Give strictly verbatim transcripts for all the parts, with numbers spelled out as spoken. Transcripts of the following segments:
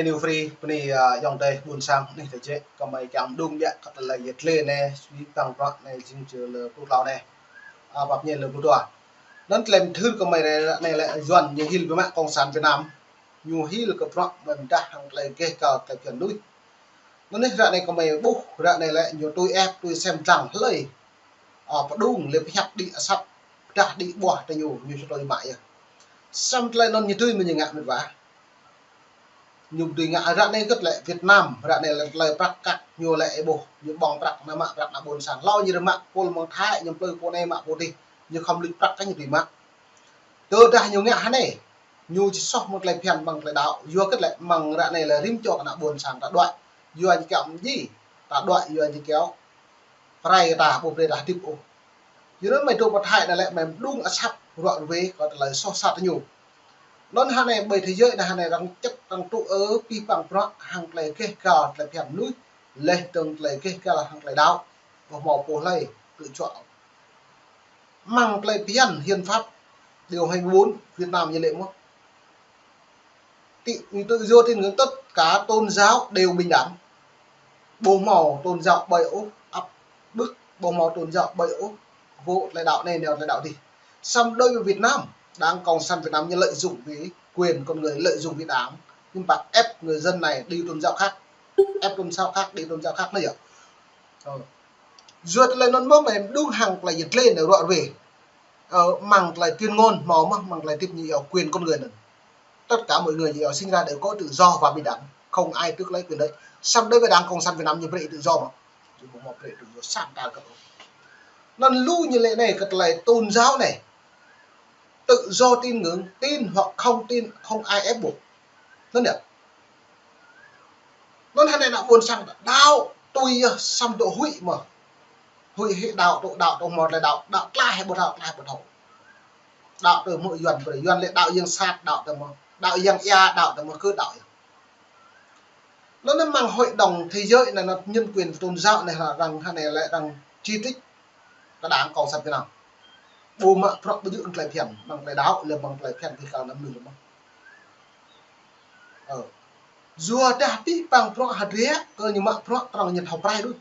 New Free, bơni, a, ayŏng adơi ƀôn sang anih tơjĕ, kơmơi kiăng mơđung biă kơ tơlơi yet lĕ anai, sui păng prăk anai, jing jơ lơ pluh klâo anai. A, pap ñe lơ pluh dua. Anŭn tơlơi mơthưr kơmơi anai, anai lĕ Yuan ñu hil biă mă Cộng sản Việt Nam. Ñu hil kơ prăk mơ̆n dah hăng tơlơi gêh gal tơlơi phiăn mơnuih. Anŭn anai ră anai kơmơi ƀuh, ră anai lĕ ñu tui ĕp, tui sem dlăng hlơi. A, pơđung lĕ pơhiăp đĭ asăp, pơdah đĭ ƀuah tơ ñu, ñu či tui mă yơh. Samơ̆ tơlơi anŭn ñu tui mơ̆ ñu ngă mĕt wa. Ñu tui ngă ră anai kơt lĕ Việt Nam, ră anai lĕ tơlơi prăk kăk ñu lĕ ih ƀuh, ñu ƀơ̆ng prăk ană mă prăk ană ƀôn sang. Hlâo ñu rơmă pôl mơ̆ng Thái, ñu plư pô anai mă pô adih, ñu khŏm luč prăk kơ ñu tui mă. Tơdah ñu ngă hơnai, ñu či soh mơ̆ng tơlơi phiăn mơ̆ng tơlơi đaŏ, yua kơt lĕ mơ̆ng ră anai lĕ rĭm čô kơ ană ƀôn sang ta đuaĭ, yua ñu kiăng mơji, ta đuaĭ yua ñu kiăng pơrai ta, ƀu brơi ta hơdip ôh. Yua anŭn mơi dŏ pơ Thái anai lĕ mơi mơđung asăp ruă ruê kơ tơlơi soh sat ñu. Anŭn hơnai ƀơi thế giới anai hơnai arăng čăp arăng tŭ ơ pih păng prăk hăng tơlơi gêh gal tơlơi phiăn mơnuih, leh dơ̆ng tơlơi gêh gal hăng tơlơi đaŏ, ƀu hmâo pô hlơi tŭ juă. Mơ̆ng tơlơi phiăn hiến pháp điều hai mươi bốn Việt Nam ñu lĕ mơ̆. Tự, tự do tín ngưỡng, tất cả tôn giáo đều bình đẳng. Ƀu hmâo tôn giáo ƀơi ôh, áp bức, ƀu hmâo tôn giáo ƀơi ôh, vô tơlơi đaŏ anai, neo tơlơi đaŏ adih. Samơ̆ đối với Việt Nam, Đảng Cộng sản Việt Nam ñu lợi dụng vì quyền con người, lợi dụng vì đảng, ñu pă ép người dân này đi tôn giáo khác, ép tôn giáo khác đi tôn giáo khác anai yơh. Ơ. Yua tơlơi anŭn mơ̆ mơi mơđung hăng tơlơi yet lĕ anai ruă ruê. Ơ, mơ̆ng tơlơi tuyên ngôn hmâo mơ̆, mơ̆ng tơlơi hơdip ñu yua quyền con người anŭn. Tất cả mọi người ñu yua sinh ra đều có tự do và bình đẳng, không ai tước lấy quyền đấy. Samơ̆ đối với Đảng Cộng sản Việt Nam ñu brơi tự do mơ̆. Ñu ƀu hmâo brơi tự do sat ta kơ. Anŭn lu ñu lĕ anai kơ tơlơi tôn giáo anai. Tự do tín ngưỡng, tin hoặc không tin, không ai ép buộc. Anŭn yơh. Anŭn hơnai ană ƀôn sang đaŏ tui yơh samơ̆ dŏ huĭ mơ̆. Huĭ hĭ đaŏ tŭ, đaŏ tŭ hmâo tơlơi đaŏ, đaŏ tlaih hĭ ƀu đaŏ, tlaih ƀu đaŏ. Đaŏ tui hmư̆ Yuan brơi, Yuan lĕ đaŏ yang sat, đaŏ tui mơ̆, đaŏ yang ia, đaŏ tui mơ̆ kơ đaŏ yơh. Anŭn anai mơ̆ng hội đồng thế giới anai, anŭn nhân quyền tôn giáo anai, arăng hơnai lĕ arăng chỉ trích kơ Đảng Cộng sản Việt Nam. Ƀu mă prăk ƀu djơ̆ tơlơi phiăn, mơ̆ng tơlơi đaŏ, lĕ mơ̆ng tơlơi phiăn kơ kâo anăm mưn lĕ mơ̆. Ơ. Yua dah pih păng prăk hơdră, kơ ñu mă prăk tơdang ñu thâo pơrai đôč.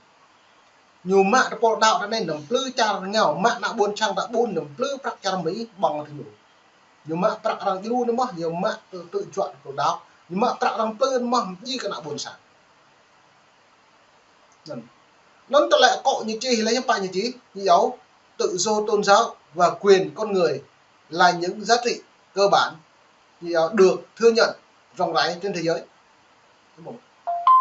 Ñu mă tơpul đaŏ ta anai anăm plư čar rơngiao, mă ană ƀôn sang ta ƀun anăm plư prăk čar Mi ƀơ̆ng tơ ñu. Ñu mă prăk arăng djru anŭn mơ̆, ñu mă tŭ, tŭ juă tơpul đaŏ. Ñu mă prăk arăng plư anŭn mơ̆, mơji kơ ană ƀôn sang. Anŭn. Anŭn tơlơi akŏ ñu čih lĕ hiư̆m pă ñu čih, ñu yua tự do tôn giáo và quyền con người là những giá trị cơ bản, ñu yua được thừa nhận rộng rãi trên thế giới.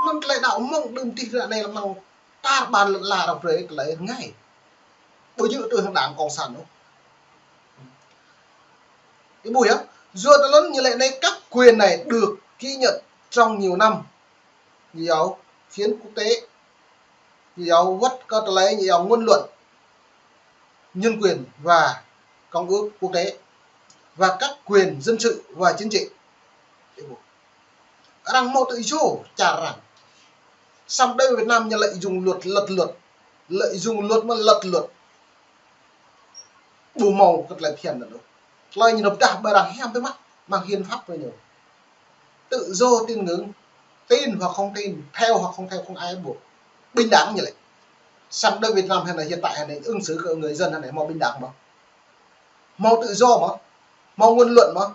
Anŭn tơlơi đaŏ mơ̆ng đưm dih ră anai lĕ mơ̆ng tar ƀan lŏn ala arăng brơi tơlơi rơngai. Ƀu djơ̆ tui hăng Đảng Cộng sản ôh. Ih ƀuh yơh, yua tơlơi anŭn ñu lĕ anai các quyền này được ghi nhận trong nhiều năm. Ñu yua phiến quốc tế, ñu yua wơ̆t kơ tơlơi ñu yua ngôn luận, nhân quyền và công ước quốc tế và các quyền dân sự và chính trị. Arăng hmâo tự do čar arăng. Samơ̆ đối với Việt Nam ñu lợi dụng luật, lật luật, lợi dụng luật mơ̆ lật luật. Ƀu hmâo kơ tơlơi phiăn anŭn ôh. Tơlơi ñu nộp dah ƀơi arăng hiam biă mă, mơ̆ng hiến pháp ƀơi ñu. Tự do tín ngưỡng, tin hoặc không tin, theo hoặc không theo, không ai ép buộc. Bình đẳng ñu lĕ. Samơ̆ đối Việt Nam hơnai, hiện tại hơnai, ứng xử kơ người dân hơnai hmâo bình đẳng mơ̆? Hmâo tự do mơ̆? Hmâo ngôn luận mơ̆?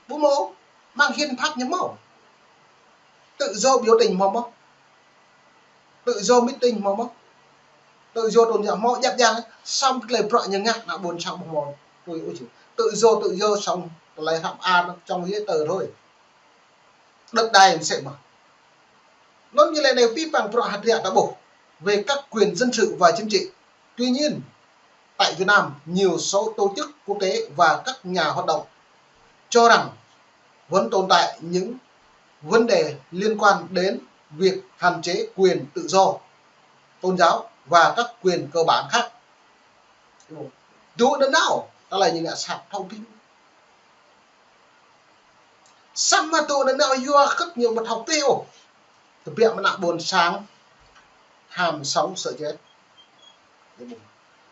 Ƀu hmâo, mơ̆ng hiến pháp ñu hmâo. Tự do biểu tình hmâo mơ̆? Tự do meeting hmâo mơ̆? Tự do tôn giáo hmâo djăp djang, samơ̆ tơlơi prăk ñu ngă ană ƀôn sang ƀu hmâo tui ôh. Tự do, tự do samơ̆ tơlơi hrăm ar trong giấy tờ thôi. Đất đai mơsĕ mơ̆. Anŭn ñu lĕ anai pih păng prăk hơdră ta ƀuh về các quyền dân sự và chính trị. Tuy nhiên, tại Việt Nam, nhiều số tổ chức quốc tế và các nhà hoạt động cho rằng vẫn tồn tại những vấn đề liên quan đến việc hạn chế quyền tự do tôn giáo và các quyền cơ bản khác. Dŏ nanao, tơlơi ñu ngă sat thâo ƀing. Samơ̆ dŏ nanao yua kơ ñu ƀu thâo pĕ ôh. Tơbiă mơ̆ ană ƀôn sang ham sống sợ chết.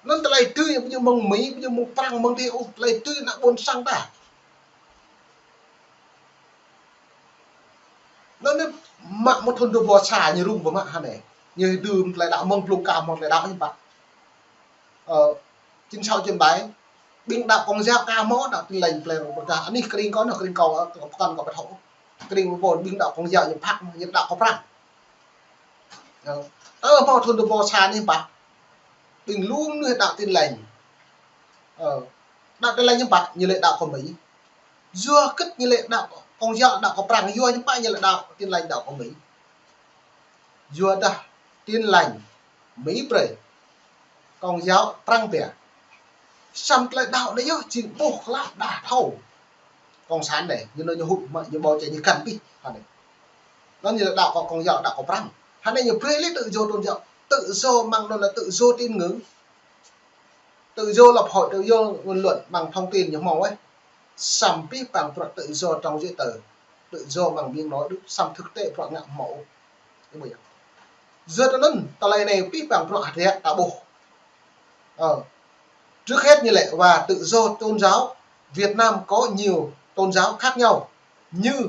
Anŭn tơlơi tui ƀu djơ̆ mơ̆ng Mi, ƀu djơ̆ mơ̆ng Prăng, mơ̆ng dih ôh, tơlơi tui ană ƀôn sang ta. Mă mơ̆ thun dua rơbâo sa ñu rŭng ƀu mă hă anai. Ñu dưm tơlơi đaŏ mơ̆ng blung ka hmâo tơlơi đaŏ hiư̆m pă. Ơ, chín sáu chín bảy. Ƀing đaŏ Công giáo ka hmâo đaŏ Tin Lành plei rơbâo ka. Anih kơring kâo, anŭn kơring kâo, ơ, pơkŏn kâo pơthâo. Kơring ƀu ƀôn ƀing đaŏ Công giáo ñu phak, ñu đaŏ kơ prăng. Ơ, tơ hmâo thun dua rơbâo sa anai pă. Ƀing lu mơnuih đaŏ Tin Lành. Ơ, đaŏ Tin Lành hiư̆m pă, ñu lĕ đaŏ kơ Mi. Yua hơget ñu lĕ đaŏ Công giáo đaŏ kơ prăng, yua hiư̆m pă ñu lĕ đaŏ Tin Lành đaŏ kơ Mi. Yua dah Tin Lành Mi brơi, Công giáo prăng pia. Samơ̆ tơlơi đaŏ anai yơh jing ƀuh klă đa thâo. Cộng sản anai, ñu anŭn ñu hŭt mă, ñu ƀu čeh ñu găn pih, hă anai. Anŭn ñu lĕ đaŏ kơ Công giáo đaŏ kơ prăng. Hă anai ñu brơi lĕ tự do tôn giáo, tự do mơ̆ng anŭn lĕ tự do tín ngưỡng. Tự do lập hội, tự do ngôn luận, mơ̆ng thông tin ñu hmâo ôh. Samơ̆ pih păng bruă tự do trong giấy tờ, tự do mơ̆ng miệng nói, samơ̆ thực tế bruă ngă hmâo ôh. Yua anŭn, tơlơi anai pih păng bruă hơdră ta ƀuh. Ơ. Trước hết ñu lĕ và tự do tôn giáo, Việt Nam có nhiều tôn giáo khác nhau như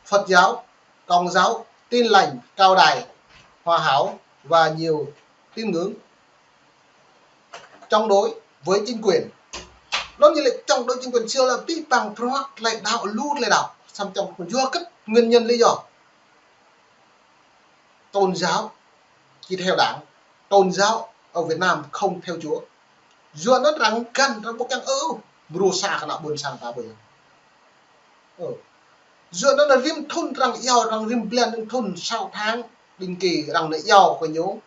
Phật giáo, Công giáo, Tin Lành, Cao Đài, Hòa Hảo và nhiều tín ngưỡng chống đối với chính quyền. Anŭn ñu lĕ chống đối chính quyền, či lĕ pih păng bruă tơlơi đaŏ, lu tơlơi đaŏ. Samơ̆ chống, yua hơget, nguyên nhân lý do. Tôn giáo chỉ theo đảng, tôn giáo ở Việt Nam không theo Chúa. Yua anŭn arăng găn, arăng ƀu kiăng ôh, ƀrô sa kơ ană ƀôn sang ta ƀu yơh. Ơ. Yua anŭn rĭm thun arăng iâu, arăng rĭm blan rĭm thun sáu tháng định kỳ arăng anai iâu kơ ñu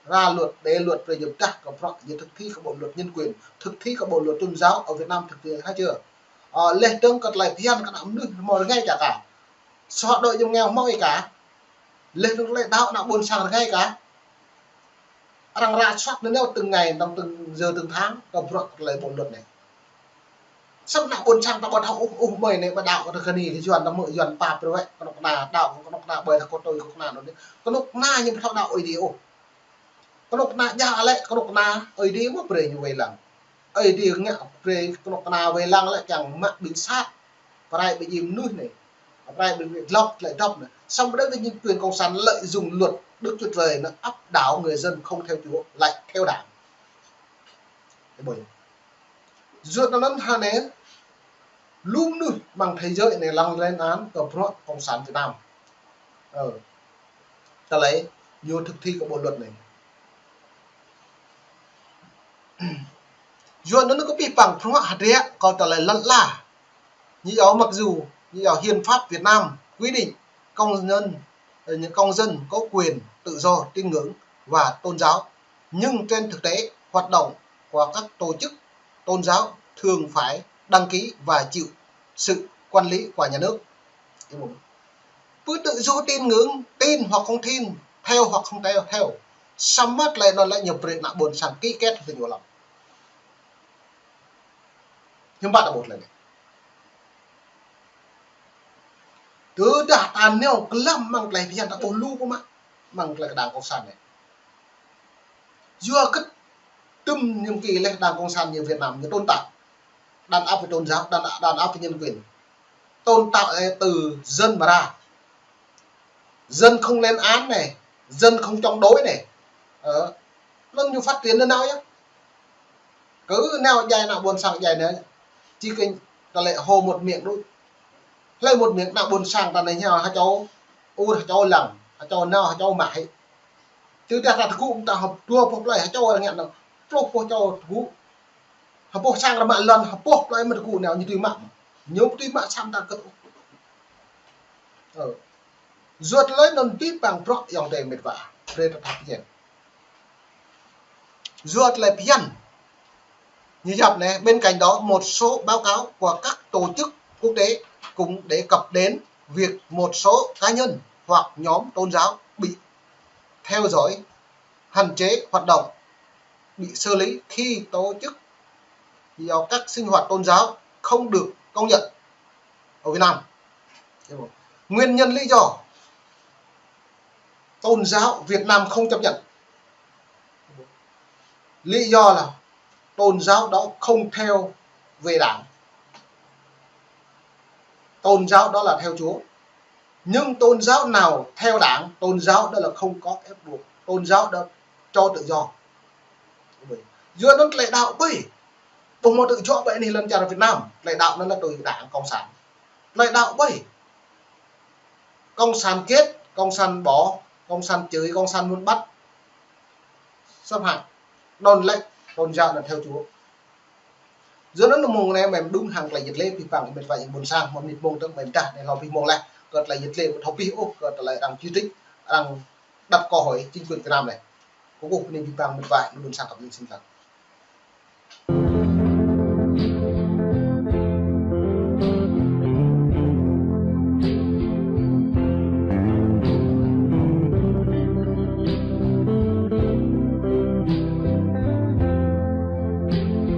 ra luật, để luật brơi ñu pơdah kơ bruă, ñu thực thi kơ bộ luật nhân quyền, thực thi kơ bộ luật tôn giáo ở Việt Nam thực thi hay chưa? Ơ, laih dơ̆ng kơ tơlơi phiăn kơ ană mơnuih hmâo rơngai čă ka. Xã hội đòi giàu nghèo hmâo ih ka. Laih dơ̆ng tơlơi đaŏ ană ƀôn sang rơngai ka. Arăng rà soát nanao từng ngày, trong từng giờ, từng tháng, kơ bruă tơlơi bộ luật anai. Samơ̆ ană ƀôn sang ta ƀu thâo ôh, ôh, mơi anai ƀu đaŏ kơ tơgơni, Yuan ta mơ̆, Yuan pap brơi wĕ, kơnuk kơna đaŏ, kơnuk kơna ƀơi ta kơ tui kơnuk kơna anŭn. Kơnuk kơna ñu ƀu thâo đaŏ Ơi Adai ôh. Kơnuk kơna djă lĕ, kơnuk kơna Ơi Adai mơ̆ brơi ñu wai lăng. Ơi Adai ngă brơi kơnuk kơna wai lăng lĕ kiăng mă ƀing sat. Pơrai ƀing djai mơnuih anai. Pơrai ƀing dlŏk, tơlơi dŏp anai. Samơ̆ ƀơi anai kơ chính quyền cộng sản lợi dụng luật Đức Chúa Trời nó áp đảo người dân không theo Chúa, lại theo đảng. Thế bây giờ. Yua anŭn hă anai, lu mơnuih mơ̆ng thế giới anai lăng lên án kơ bruă cộng sản Việt Nam. Ơ. Tơlơi ñu thực thi kơ bộ luật anai. Yua anŭn kơ pih păng bruă hơdră kơ tơlơi lŏn ala. Ñu iâu, mặc dù ñu iâu hiến pháp Việt Nam quy định công dân, ờ, những công dân có quyền tự do tín ngưỡng và tôn giáo, nhưng trên thực tế, hoạt động của các tổ chức tôn giáo thường phải đăng ký và chịu sự quản lý của nhà nước. Pơ tự do tín ngưỡng, tin hoặc không tin, theo hoặc không theo, theo. Samơ̆ tơlơi anŭn lĕ ñu brơi ană ƀôn sang ký kết hăng ñu lăm. Hiư̆m pă ta ƀuh tơlơi anai. Tơdah ta nao glăm mơ̆ng tơlơi phiăn ta ƀuh lu pơmă mơ̆ng tơlơi kơ đảng cộng sản anai. Yua hơget tơm nhiệm kỳ lĕ đảng cộng sản ñu Việt Nam ñu tồn tại. Đàn áp về tôn giáo, đàn, đàn áp về nhân quyền. Tồn tại từ dân mà ra. Dân không lên án này, dân không chống đối này. Ơ, anŭn ñu phát triển nanao yơh. Kơ nao djai ană ƀôn sang djai anai. Či kơ tơlơi hô một miệng đôč. Hlơi một miệng ană ƀôn sang ta anai ñu hơčâo ur, hơčâo lăng, hơčâo nao, hơčâo mă hĭ. Tơdah ta tơgŭ ta hơpluh boh plơi hơčâo arăng ngă anŭn. Pluh boh hơčâo tơgŭ. Hơpluh sang arăng mă lŏn, hơpluh plơi mă tơgŭ nao ñu tui mă. Ñu tui mă samơ̆ ta kơt. Ơ. Yua tơlơi anŭn pih păng bruă ayŏng adơi met wa. Brơi ta thâo phiăn. Yua tơlơi phiăn. Ñu yap anai, bên cạnh đó, một số báo cáo của các tổ chức quốc tế cũng đề cập đến việc một số cá nhân hoặc nhóm tôn giáo bị theo dõi, hạn chế hoạt động, bị xử lý khi tổ chức do các sinh hoạt tôn giáo không được công nhận ở Việt Nam. Nguyên nhân lý do tôn giáo Việt Nam không chấp nhận. Lý do là tôn giáo đó không theo về đảng. Tôn giáo đó là theo Chúa. Nhưng tôn giáo nào theo đảng, tôn giáo đó là không có ép buộc, tôn giáo đó cho tự do. Yua anŭn tơlơi đaŏ ƀơi. Ƀu hmâo tự do ƀơi anih lŏn čar Việt Nam. Tơlơi đaŏ anŭn là tui đảng cộng sản. Tơlơi đaŏ ƀơi. Cộng sản giết, cộng sản bỏ, cộng sản chửi, cộng sản muốn bắt, xâm hại. Đòn lệnh, tôn giáo là theo Chúa. Yua anŭn mông anai mơ̆n mơ̆ng hăng tơlơi yit lê pih păng met wa ƀôn sang, mơ̆ng nit mông tơ̆ng mơ̆n dah, anai hlâo pih mông laih, kơ tơlơi yit lê ƀu thâo pih ôh, kơ tơlơi arăng chỉ trích, arăng đặt câu hỏi chính quyền Việt Nam anai. Kơkuh pơnin pih păng met wa ƀôn sang kăp ling sĭn lăng.